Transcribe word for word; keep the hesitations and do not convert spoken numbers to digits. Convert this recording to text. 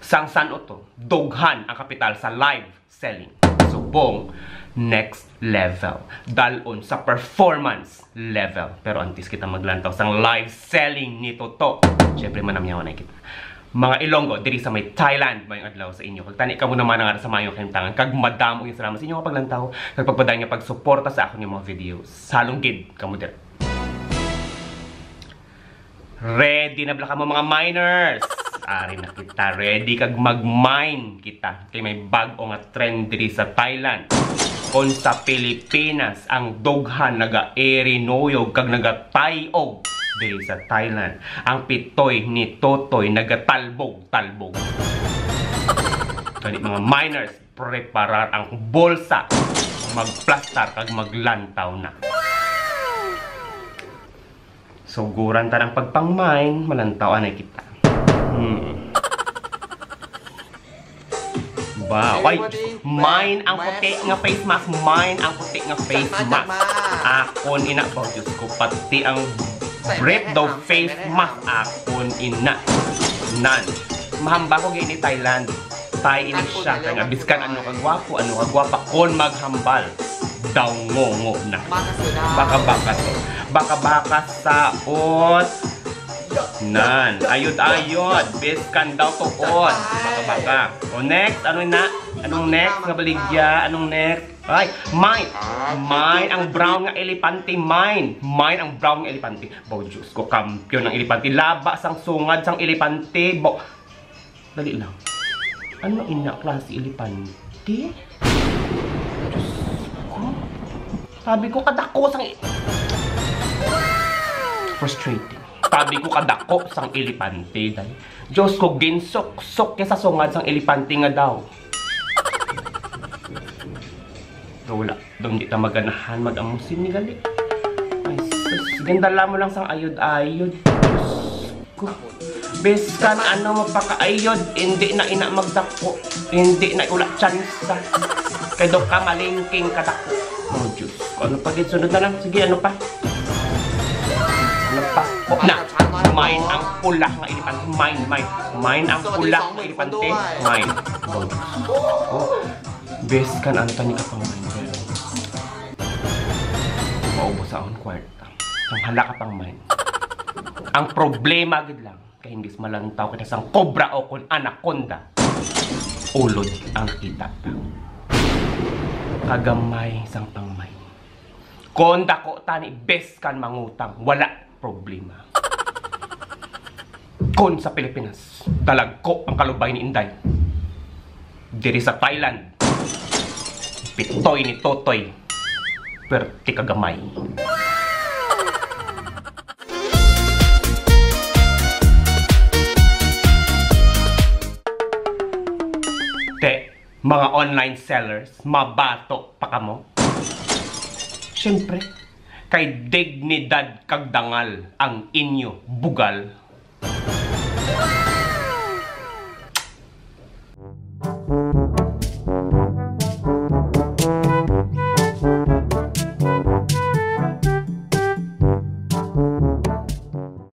Sang san-o to, dughan ang kapital sa live selling. Subong, next level. Dalon sa performance level. Pero antes kita maglantaw sang live selling ni Toto, syempre manamyaw na kita. Mga Ilonggo, diri sa may Thailand, maayong adlaw sa inyo. Kag tani kamo naman nga sa maayong kahimtangan. Kag madamo yung salamat sa inyo nga paglantaw, kag pagpadayon nga pagsuporta sa akon nga mga videos. Halong gid kamo diri. Ready na bala kamo, mga miners? Ari na kita, ready kag mag-mine kita. Kay may bag-o nga trend diri sa Thailand. Kung sa Pilipinas, ang dughan nagaerinuyog kag nagatayog, diri sa Thailand, ang pitoy ni Totoy nagatalbog-talbog. Gani, mga miners, preparar ang bulsa, magplastar kag maglantaw na. Suguran ta ng pagpang-mine, malantaw anay kita. Hmm. Ba, ay, mine ang puti nga face mask, mine ang puti nga face mask. Akon ina, oh, Diyos ko, pati ang brief daw face mask, akon ina. Nan, mahamba ko gini Thailand. Thai ini siya, kay nga biskan ano ka gwapo, ano ka gwapa, kon maghambal, daw ngongo na. Baka-baka to. Baka-baka sa ot. Nan, ayod-ayod, biskan daw to ot. Baka-baka. O next, ano na? Anong next nga baligya? Anong next? Ay, mine. Mine ang brown nga elepante, mine. Mine ang brown nga elepante. Baw, Diyos ko, kampiyon ang elepante. Laba sang sungad sang elepante. Baw, dali lang. Ano ina klase elepante? Diyos ko. Sabi ko, kadako sang e-, frustrating. Sabi ko, kadako sang elepante, day. Diyos ko, ginsok-sok niya sa sungad sang elepante nga daw. Pero wala, daw hindi ta maganahan mag-amusin ni gali. Ay, sus, gandala mo lang sang ayod-ayod. Diyos ko. Biskan ano mo pakaayod, hindi na ina magdako. Hindi na wala tsansa. Kay daw kamalingking kadako. Oh, Diyos ko. Ano pa gid? Sunod na lang. Sige, ano pa? Ano pa? Oh, na. Mine ang pula nga elepante. Mine, mine. Mine ang pula nga elepante. Mine. Oh, Diyos ko. Biskan ano tani ka pang mine. Maubos sa akong kwarta. Ang hala ka pang mine. Ang problema gid lang, kay imbis malantaw kita sang kobra o kon anaconda, ulod ang kita ta. Kagamay sang pang-mine. Kon dako tani, biskan mangutang, wala problema. Kon sa Pilipinas, dalagko ang kalubay ni Inday. Diri sa Thailand, pitoy ni Totoy, perti kagamay. Te, mga online sellers, mabato pa kamo? Siyempre, kay dignidad kag dangal ang inyo bugal.